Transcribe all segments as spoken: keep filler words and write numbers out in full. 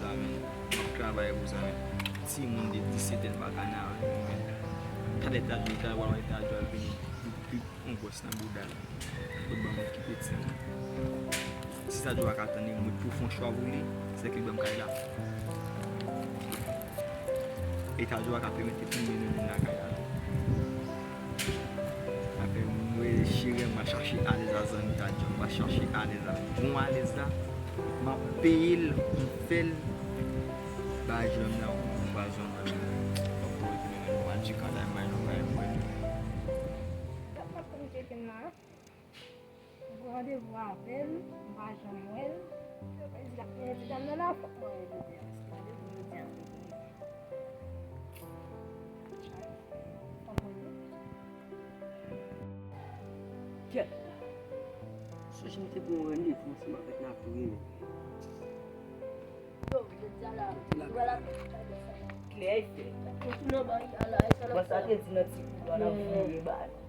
M ap travay pou sa, men. Timoun de disèt an pa ka nan ri, men. Talè Tadjou, talè w al wè Tadjou al vini. Yon bòs nan bouda l. Kot ban m okipe ti moun. Si Tadjou a ka tann li, mwen pou fè yon chwa pou li, se ke l ban m kay la. E Tadjou a ka pèmèt li pou mwen mennen l lakay la. Apre mwen chire, mwen chache alèz a zanmi Tadjou, mwen chache alèz a bon alèz la. M ap peye l, m fè l. Bagay jwenn nan, ou pa jwenn nan. Mwen pou retounen nan yon majikan la, mwen yon bagay mwen. Sa k ap konplike m la? Mwen pran randevou avè l, m pa janm wè l. Yo pa di l ap gen ti dam nan la, fòk mwen wè l jodi a, paske randevou jodi a mwen gen. Fòk mwen gen. Kèt! Sonje m te gen yon randevou ansanm avèk Natou, wi, men. Klè e fè. Bon, sa te di nan ti kou la, n ap vire ba nou.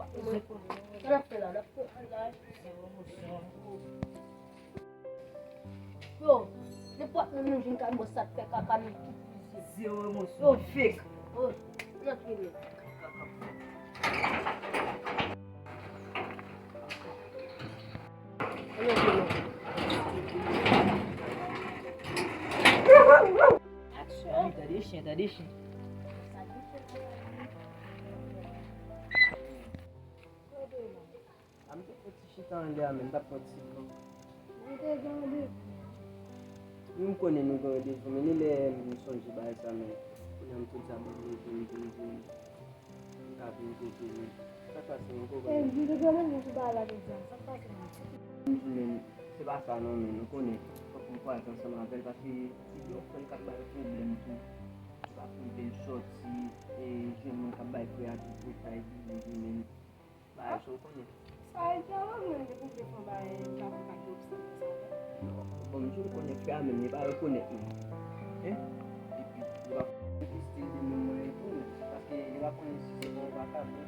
Sa n ap fè la, n ap fè la. Yo, nenpòt moun nou jwenn k ap bwè sa k fè kaka nou tout pise. Zewo emosyon. Yo, fake. Yo, n ap fini. Aksyon. Tande chen, tande chen. A, m te fè ti chita anlè a, men m t ap pran ti kan. Wi, m konnen nou gen randevou, men li lè m sonje bagay sa, men kounye a m sot sa, bon, m vin, vin, vin. M ka vin kote nou. Sa k pase, m konprann. E, m te gen randevou pou bagay la jodi a. Sa k pase, menm? M di, men, se pa sa non, men nou konnen. Fòk m kwaze ansanm avè l, paske se yon frè l k ap bay pwoblèm tou. Li pa twouve l sòti, e, jwenn moun k ap bay frè a tout detay, vini, vini. Bagay sa w konnen. Sa e djòl, mwen te pou vle fè yon bagay, m ta pou ka gen obstak nan sa. Bon, m di w konnen frè a menm, li pa rekonèt mwen. Hein? Epi, li pa konn ki stil de moun mwen ye tou, paske li pa konnen si se pa yon vakabon,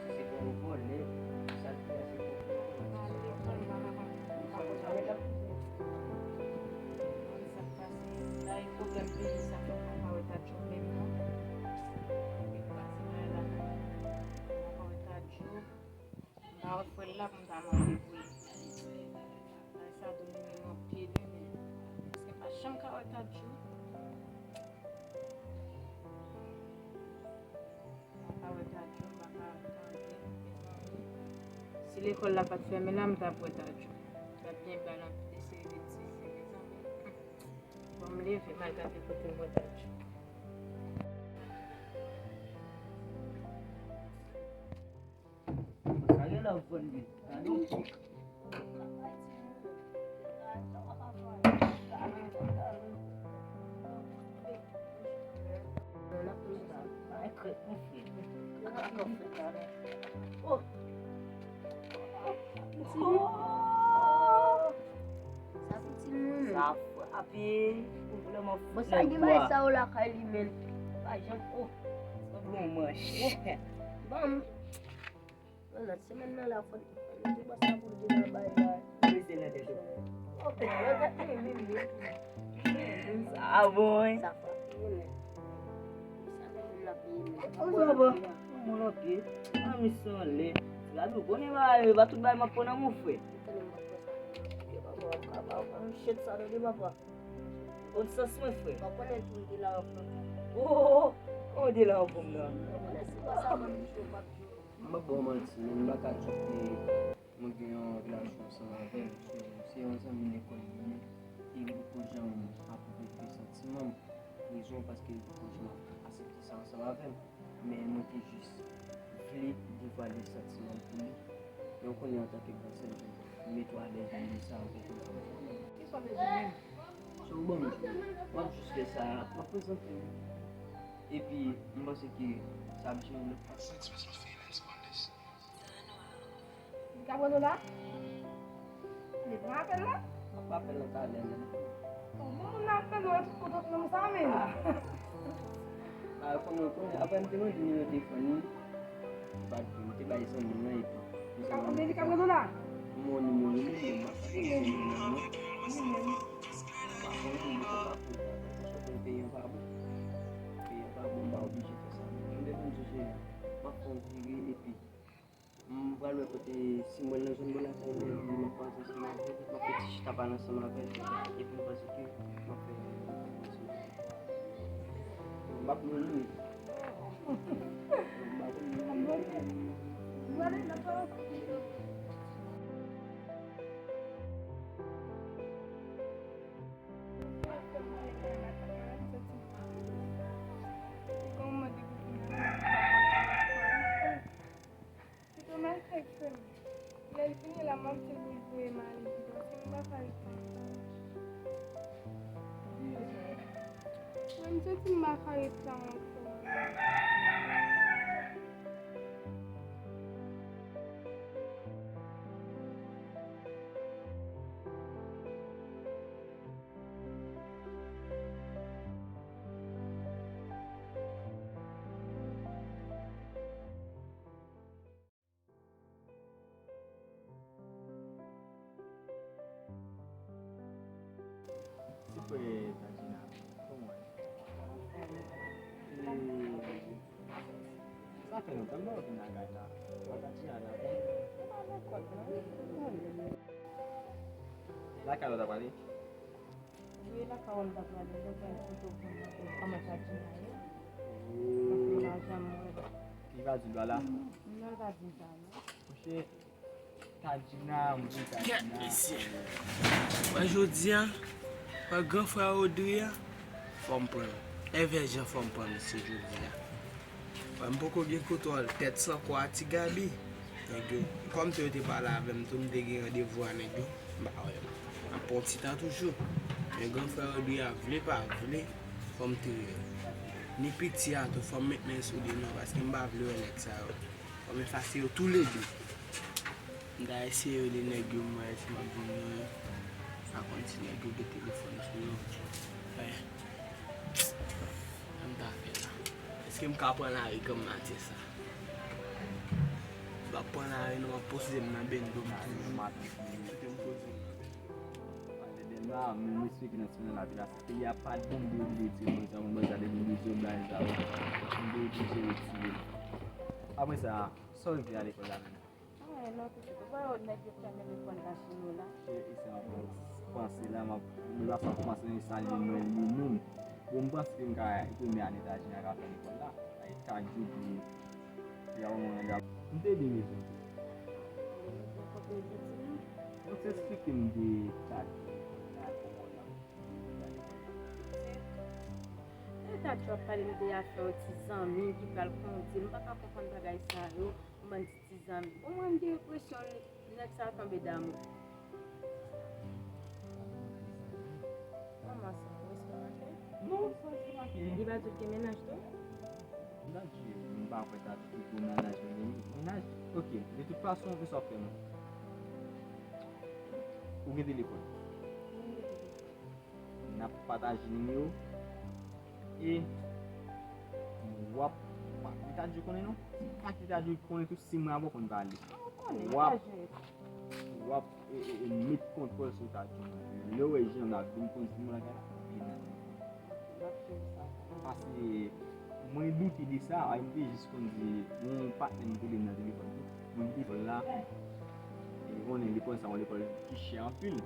si se pa yon vòlè, si sa l fè a se pou. Sa k pase? La, e pwoblèm peyi sa, fòk mwen pa wè Tadjou menm non. Li pase bagay la, fòk mwen pa wè Tadjou. M pa wè frè l la pou m ta mande pou li. Bagay sa domine m anpil, wi, men èske m pa janm ka wè Tadjou? M pa wè Tadjou, m pa ka tande, mezanmi. Si lekòl la pa t fèmen la, m t ap wè Tadjou. M t ap byen ba l anpil de seri de ti zen, mezanmi. Bon, m leve, m al gade kote m wè Tadjou. Sa gen lè w vann li. Gade yon pik. Sa piti moun. Sa frape. Ou vrèman fout nèg bwa. Bon, sa gen bagay sa yo lakay li, men. Pa janm, oh. Sanble yon manch. Bon. Nan semèn nan la, fò nou di bòs la pou l vin nan bay la. Mete nan tèt ou. Ok, nan tèt mwen menm, wi. Sa bon, wi. Sa frape, wi, men. Sa menm la peye, men. Sa bon. Mon lòt ye. Anmisyon anlè. Gade, ou konnen bagay yo, pa tout bagay m ap pran nan men w, frè. Ou konnen m ap pran sa nan men w. Ok, papa, papa, papa, m chet sa, tande, papa. Konn sans mwen, frè. Ou konnen tou, m te la anfan. Oh, oh, oh, ou te la anfan, nan. Ou konnen si pa sa, mwen, m te pa. M pa ba w manti, men m pa ka di w ke mwen gen yon relasyon ansanm avè l. Se, se yon zanmi lekòl li ye, e m poko janm ap vle santiman m. Rezon paske m poko janm ap aksepte sa ansanm avè l. Men mwen te jis vle devwale santiman m pou li. Men w konnen antanke gran sè, m mete w alèz nan sa, ou konprann. Kisa w bezwen menm? Se w ban m di, m ap jis fè sa, m ap prezante w. Epi, m panse ke sa ap jere lòt pati. Li ka pran nou la? Li pran apèl la? M ap apèl nan talè, men. Bon, bon, moun nan apèl ou, tout kote nonm sa, men. Ah. Ah, konnen, konnen, apre m te mande nimewo telefòn li, li pa t vle, m te bay zanmi m nan, epi. Li ka, men li ka pran nou la? M wè nimewo li, men m pa ka bay zanmi m nan, non. Li menm. M pa konnen, m te pa konnen. M ap fè yon vire epi m pral wè kote si m wè l nan zòn bò lakay mwen, epi m ap pase ansanm avè l, m ap fè ti chita pale ansanm avè l, epi m panse ke m ap fè yon bagay ansanm avè l. M ap mouri wi. M ap mouri. M prale nan pa. Pito m al fè krèm. Lè l fini la, m ap di l pou l voye m ale bidon, paske m pa ka ret la ankò. Mwen, m santi m pa ka ret la ankò. Ti frè Tajina, kòman w ye? E, sa fè lontan m pa wè w vin lakay la. Ou pa Tajina la, non? Lakay ou ta prale? Wi, lakay ou m ta prale, mwen pral kite w konn kòman Tajina ye. Paske m pa janm wè l. Li pa di w la? Non, l pa di m sa, non. Monchè, Tajina, monchè, Tajina. Mesye. Wè jodi a, wè gran frè Audrey a, fò m pran l. Evè jan fò m pran misye jodi a. Wè, m poko gen kontwòl tèt san kò a Ti Gaby. Nèg yo, kòm tou yo te pale avè m tou, m te gen randevou a nèg yo, m pa wè yo. M ap pran ti tan toujou. Men gran frè Audrey a vle pa vle, fò m touye l. Ni piti a tou, fò m met men sou li non, paske m pa vle wè nèg sa yo. Fò m efase yo toulede. M ta eseye rele nèg yo, m wè si m ap jwenn yo. M pa konn si nèg yo gen telefòn sou yo. Men, sa m ta fè la? Èske m ka pran lari granm maten sa? M ap pran lari non, m ap poze m nan bendo m toujou. Kote m poze m nan bendo. Pale de la, men m esplike nan ti nan lavi la. Peyi a pa t bon, m te oblije tire moun sa, moun sa depi m bezwen bagay sa yo. M te oblije retire. Apre sa, sa w rive a lekòl la menm? Anyen non, pitit. Ou pa wè nèg yo fèmen lekòl la sou nou la? Cheri, sa m ap panse la, m ap, m ap panse nan sa li menm, li menm. Bon, m panse ke m ka, premye ane Tajina ka fè lekòl la. Ay, ka djoup li. Li a yon moun gap. M te byen bezwen. Ou te eksplike m de Tajina, kòman l ap. Lè Tajina ap pale m de afè yon ti zanmi ki pral kondi l, m pa ka konprann bagay sa yo. Ou bann ti zanmi. Ou mwen m gen enpresyon li, nèg sa tonbe damou. Kòman sa? Ou estomake? Non, m pa estomake. Li pa di w gen mennaj tou? Mennaj, m pa kwè ta di pou mennaj, men mennaj. Ok, de tout fason, kisa w fè mwen? Ou gen telefòn? Mwen gen telefòn. N ap pataje nimewo. E w ap, w ap, li ta dwe konnen non. Sa ki ta dwe konnen tou, si mwen avè w konn pale. W ap, w ap, e, e, e, met kontwòl sou ta dwe. Lè w wè jan l ap vin konn si mwen lakay la, vin nan. Paske mwen doute de sa, ay, m te jis konn di yon patnè m rele m nan telefòn tou. Mwen di lekòl la, e konnen lekòl sa yon lekòl ki chè anpil.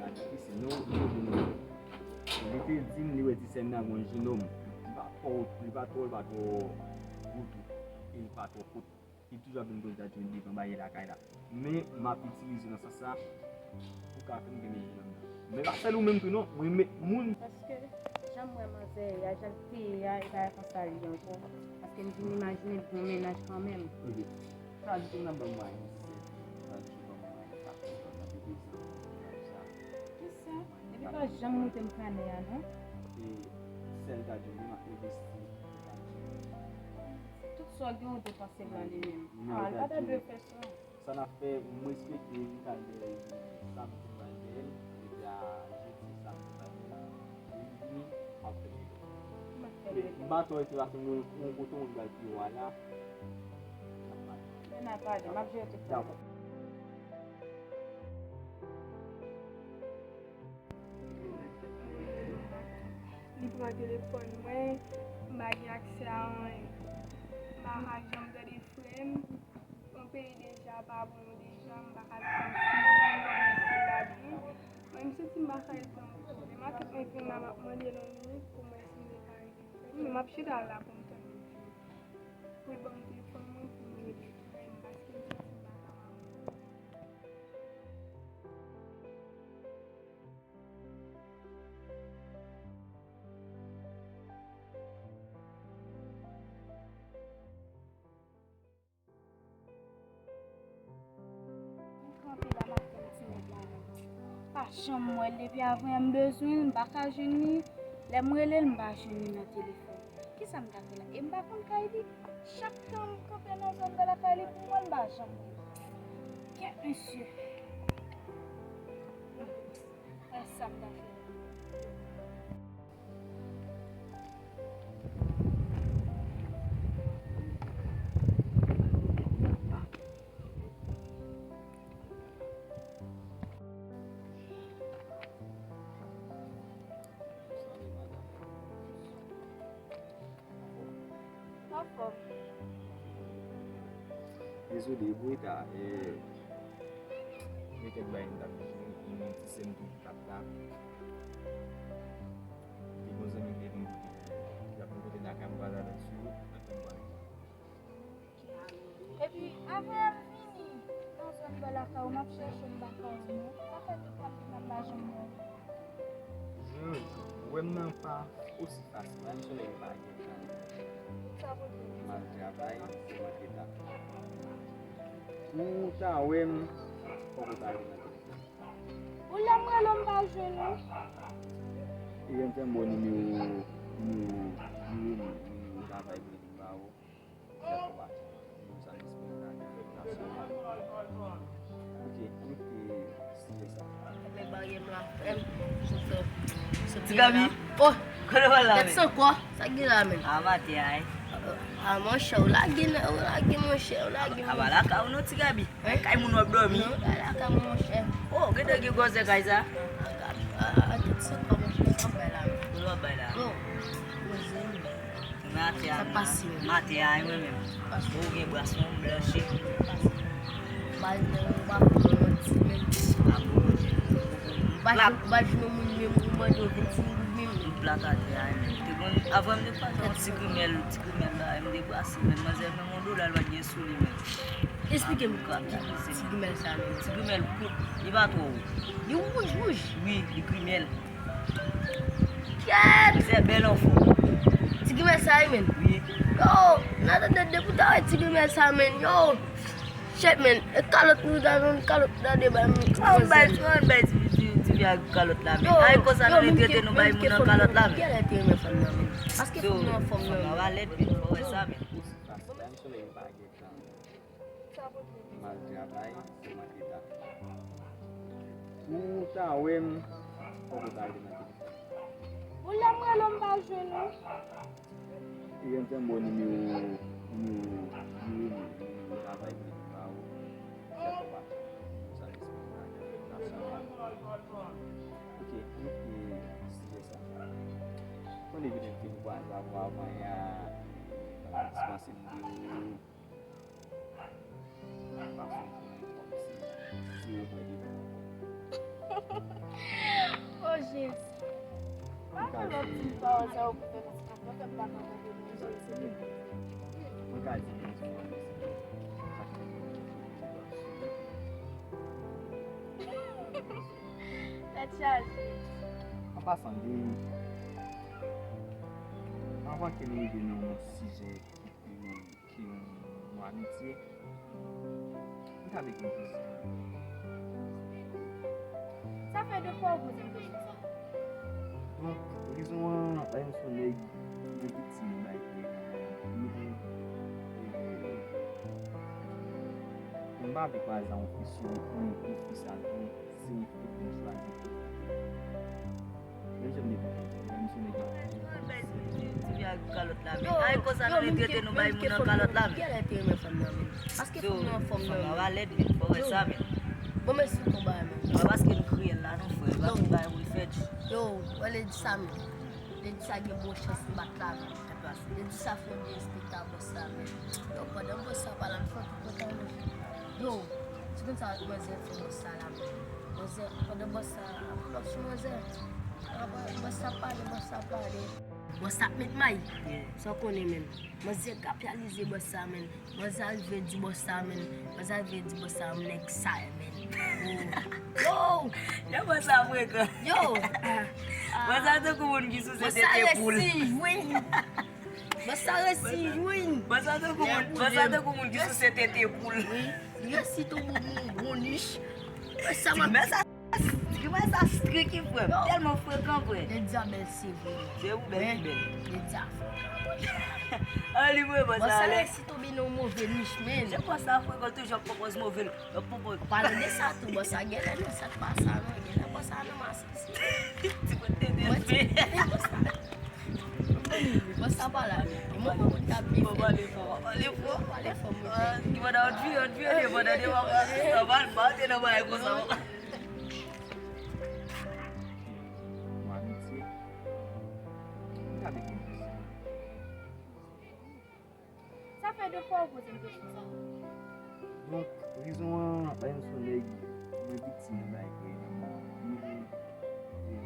Sa difisil, non, non, non. Li te di m li wè ti sè m nan gon jenòm. Li pa twò, li pa twò, li pa twò gwo tou. E li pa twò kout. Li toujou ap vin poze ta jwenn devan bagay lakay la. Men m ap itilize nan sans sa pou ka fè m kenbe jenòm nan. Men pa sèl ou menm tou non, mwen met moun. Paske jan m wè manzè a, jan l te ye a, e pa konsa l ye ankò. Paske m vin imajine l gen yon mennaj kanmenm. Ok. Sa di tou nan ban mwen, sa di tou ban mwen, sa di tou nan bebe sa. Kisa? Depi pa janm montre m kanè a non. E sèl ta di m ap envesti. Tout sa w gen ou depanse l nan li menm. Ah, l pa ta dwe fè sa. Sa n ap fè, m respekte, m ka al dèyè l samdi, m pral dèyè l, epi a jedi, samdi, m pral dèyè l. Li vini, m ap fè l. M ap fè l. M pa twò rete paske m gen yon kote m pral pi wo a la. N a pale, m ap jere tout sa. Dakò. Li pran telefòn mwen, m pa gen aksè a anyen. M pa Pa janm tande frè m, yon peyi deja pa bon deja, m pa ka tann si m pa janm rete la byen. Mwen, m santi m pa ka ret nan yon pwoblèm. Ak tout mwen vin la, m ap mande l yon minit pou m wè si m te ka rele frè m. Men m ap chita la pou m tande. Pou l ban m telefòn mwen pou m rele frè m, paske m santi m pa ka. M kanpe la, m ap tann ti nèg la menm. Pa janm wè l depi avan yè, m bezwen l, m pa ka jwenn li. Lè m rele l, m pa jwenn li nan telefòn. Kisa m ka fè la? E m pa konn kay li. Chak tan m kanpe nan zòn bò lakay li pou m wè l, m pa janm wè l. Kèt, mesye. Wè sa m ta fè. Anfòm. Dezole pou reta, e, gen kèk bagay m t ap jere pou mwen, ti sè m tou ki t ap la. Gen yon zanmi m te vin kote, ki t ap vin kote lakay mwen, pa t atann sou yo, antann mwen. Epi, avè m vini nan zòn bò lakay ou, m ap chèche w, m pa ka wè w non. Sa fè tout tan m pa janm wè w. Hmm, ou wè m nan pa osi fasil, menm si w pa gen tan. Sa pou di. M al travay, se mwen ki ta. Pou w ta wè m, fòk ou ta vin nan telefòn. Ou lè m rele w, m pa jwenn ou. E yon tèm bon nimewo, nimewo, nimewo, nimewo travay pou li ba ou. Ti Gaby. Oh, kote w al la menm? Tèt san kwa, sa k gen la menm? A maten a, hein? A monchè, ou lage, ou lage, monchè, ou lage. A ba lakay ou non, Ti Gaby. Kay moun w ap dòmi. Non, kay lakay mwen, monchè. Oh, gentan gen gwosè kay sa. A tèt san kwa, monchè, sa w ap bay la menm? Kote w ap bay la? Yo, koze. Maten a, maten a, mwen menm. Ou gen bras mwen blanchi. Bal nan yon bafon yon ti men. Bal, bal jwenn yon moun menm ou mande yo vennsenk goud menm. Yon plat atè a menm. Te konn, avan m te pase yon ti grimèl, ti grimèl la, m te brase menm. Manzè menm yon dola l pa t gen sou li menm. Esplike m ti grimèl sa menm. Ti grimèl kout, li pa twò wo. Li wouj, wouj. Wi, li grimèl. Kèt! Misye bèl anfòm. Ti grimèl sa wi menm. Wi. Yo, n a tande depi w ta wè ti grimèl sa menm. Yo. Shit menm. E kalòt nou ta jwenn kalòt la de bay moun. An bay, an bay ti, ti, ti vye ak kalòt la menm. Ay konsa nou retrete nou bay moun nan kalòt la menm. Kèt, te renmen fanm nan menm. Paske fanm nan anfòm nan. Fanm nan pa lèd menm, fò wè sa menm. M al travay, se mwen ki ta. Pou w ta wè m, fòk ou ta rele nan telefòn. Ou lè m rele w, m pa jwenn ou. E yon tèm bon nimewo, nimewo, nimewo travay pou li ba ou. Sa pa. Sa respè. Ok, nou te sijè sa. Konnen vin fini kwa sa pou avan ya dispanse m de ou. Oh Jezi. Pa fè lòt ti pawòl sa yo pou fè m ti kontan, fè m pa kontan de mwen, Jezi. Mwen ka di mèsi. Tèt chaje. An pasan, gen, anvan ke nou rive nan yon sijè ki pi long ke yon, yon amitye, m ta vle gen plis tan. Sa fè de fwa w poze m kesyon sa. Donk, rezon an, pa yon sou nèg, yon viktim bay ki, m pa vle kwaze yon fi sou yon, yon fi sa tou, se yon fi pou m chwazi. Menm jan m te di, menm si nèg la. Ti vye ak kalòt la menm. Ay konsa nou retrete nou bay moun nan kalòt la menm. Kèt, te renmen fanm nan menm. Paske fanm nan anfòm nan menm. Fanm nan pa lèd menm, fò wè sa menm. Bon, mèsi pou konba a menm. Wè paske nou kriyèl la non frè, pa tout bagay pou l fèt. Yo, wè lè di sa menm. Lè di sa gen bon chans m bat la menm. Yo di sa fè derespekte a bòs la, men. Yo, pandan bòs la pa la, m fè tout kontan nou. Yo, ti konn sa manzè fè bòs la la, men. Manzè, pandan bòs la ap pulop sou manzè. Bòs la pale, bòs la pale. Bòs la ap met may. Sa w konnen, men. Manzè kapyalize bòs la, men. Manzè rive di bòs la, men. Manzè rive di bòs la, m nèg sa, men. Yo! Yo, bòs la frekan. Yo! Bòs la tankou moun ki souse tete poul. Bòs la resi jwenn. Bòs la resi jwenn. Bòs la tankou moun, bòs la tankou moun ki souse tete poul. Wi, li resi tonbe yon bon nich. Bòs la mwen sa, ki mwen sa strik ki frè m. Tèlman frekan, frè. Lè di a bèl se vre. Se ou bèl ki bèl. Lè di a frekan. An li vre, bòs la. Bòs la resi tonbe nan yon move nich, men. Se bòs la frekan, toujou ap pwopoze move. Yo pwopoze. Palan de sa tou, bòs la genlè nan sa k pa sa, non. Genlè bòs la nan masisi. Ti bout tete. Mwen ti bout tete, bòs la. Bòs la pa la. E mwen, mwen, mwen t ap bifè. Pale fò, pale fò. Pale fò, mwen. Ki pandan yon vi, yon vi, yon vi, pandan de mwa, mwa, mwa, mwa, te nan bagay konsa. Mwen abitye. Mwen abitye. Sa fè de fwa ou poze m kesyon sa. Donk, rezon an, pa egzanp, se yon nèg, mwen viktim de bagay ki rele lanmou. Mwen, e,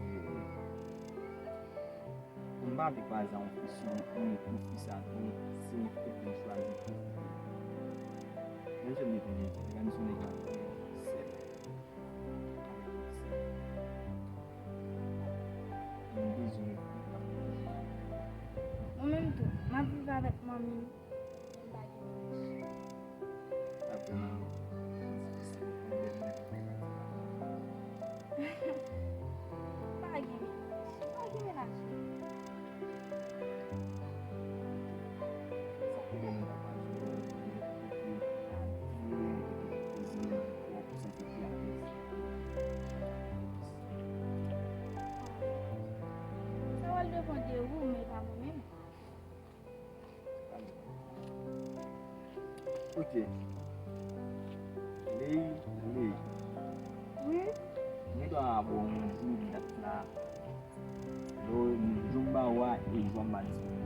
mwen pa vle kwaze yon fi, yon, yon fi sa tou, se yon fi mwen chwazi pwofite. Menm si m te konnen, nèg la, se yon nèg la, sèl. Mwen menm tou, m ap viv avèk manmi m, men m pa gen menaj. M pa gen menaj. M pa gen menaj. Sa pral depann de ou, men pa mwen menm. Ok. Ley, ley. Wi. Mwen ta ba w yon jou dat la. Lè w, jou m ba w a, e jou a m pa disponib.